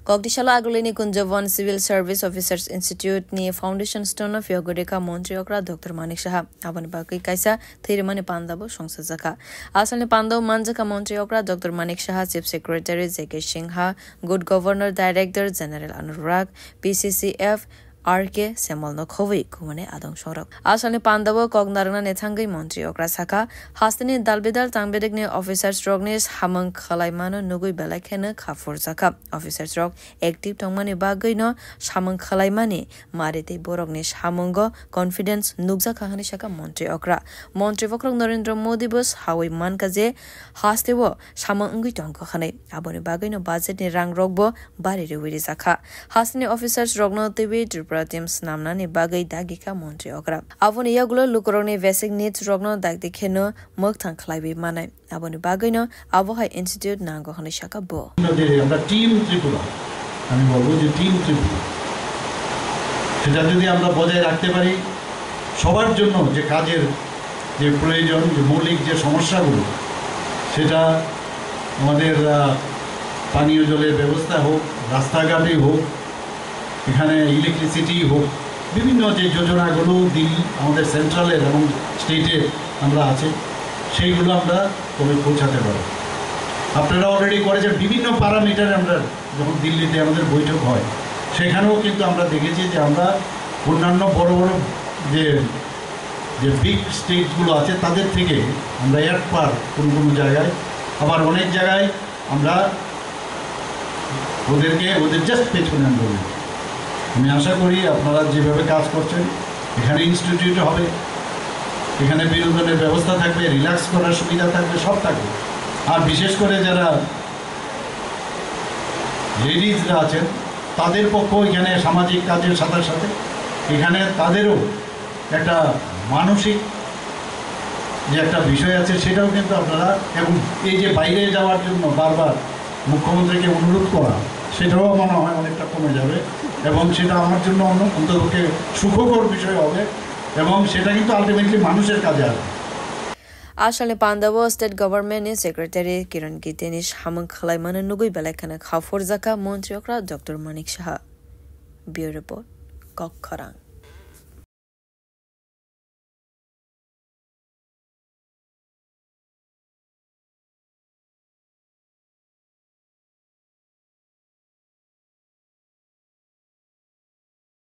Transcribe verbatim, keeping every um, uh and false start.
Kokdisalo Agulini Kunjabon Civil Service Officers Institute ni Foundation Stone no phiyogwi rwkha Montri okra Doctor Manik Saha. Aboni bagwi kaisa thwirimani panda bo songsajakha. Asalni panda o manjakha Montri okra Doctor Manik Saha, Chief Secretary J K Singha, Good Governor Director General Anurag, P C C F R K Semol no khobwi kumani adong songrok. Asalni panda o kok narwknani thangwi Montri okra sakha, hasteni dalbidal tangberikni officers rokni samung khwlaimano nugwi belai kheno kha phurjakha. Officers rok active tongmani bagwino samung khwlaimani mari tei borokni samungo confidence nukjakha hwnwi sakha Montri okra. Montri bokhorok Narendra Modi bo sawi mankha je hasteo samung wngwi tongkha hwnwi. Aboni bagwino budgetni rang rokbo bari rwi rijakha. Hasteni officers rokno twiwi Tripura team snamnani bagwi dagikha Montri okra. Aboni yagulo lukurokni basic needs rokno dakti kheno mwkthang khlaiwi manai. Aboni bagwino abo hai institute nango hwnwi sakha bo. যে আমরা টিম ত্রিপুরা, আমি বলবো যে টিম ত্রিপুরা, সেটা যদি আমরা বজায় রাখতে পারি, সবার জন্য যে কাজের যে প্রয়োজন, যে মৌলিক যে সমস্যাগুলো, সেটা আমাদের, আহ, পানীয় জলের ব্যবস্থা হোক, রাস্তাঘাটই হোক, এখানে ইলেকট্রিসিটি হোক, বিভিন্ন যে যোজনাগুলো দিল্লি, আমাদের সেন্ট্রালের এবং স্টেটের আমরা আছে, সেইগুলো আমরা তবে পৌঁছাতে পারবো। আপনারা অলরেডি করেছেন, বিভিন্ন প্যারামিটারে আমরা যখন দিল্লিতে আমাদের বৈঠক হয়, সেখানেও কিন্তু আমরা দেখেছি যে আমরা অন্যান্য বড় বড় যে, যে বিগ স্টেটগুলো আছে, তাদের থেকে আমরা এক পার কোনো কোনো জায়গায়, আবার অনেক জায়গায় আমরা ওদেরকে, ওদের জাস্ট পেছনে আমরা রয়েছি। আমি আশা করি আপনারা যেভাবে কাজ করছেন, এখানে ইনস্টিটিউট হবে, এখানে বিনোদনের ব্যবস্থা থাকবে, রিল্যাক্স করার সুবিধা থাকবে, সব থাকবে। আর বিশেষ করে যারা লেডিজরা আছেন, তাদের পক্ষেও এখানে সামাজিক কাজের সাথে সাথে এখানে তাদেরও একটা মানসিক যে একটা বিষয় আছে, সেটাও কিন্তু আপনারা, এবং এই যে বাইরে যাওয়ার জন্য বারবার মুখ্যমন্ত্রীকে অনুরোধ করা, সেটাও মনে হয় অনেকটা কমে যাবে, এবং সেটা আমার জন্য অন্য-, অন্ততপক্ষে সুখকর বিষয় হবে, এবং সেটা কিন্তু আলটিমেটলি মানুষের কাজে আসবে। Asalni panda o state government ni secretary Kiran Gite ni samung khwlaimano nugwi belai kheno kha phurjakha Montri okra Doctor Manik Saha. Bureau Report, Kok Khorang.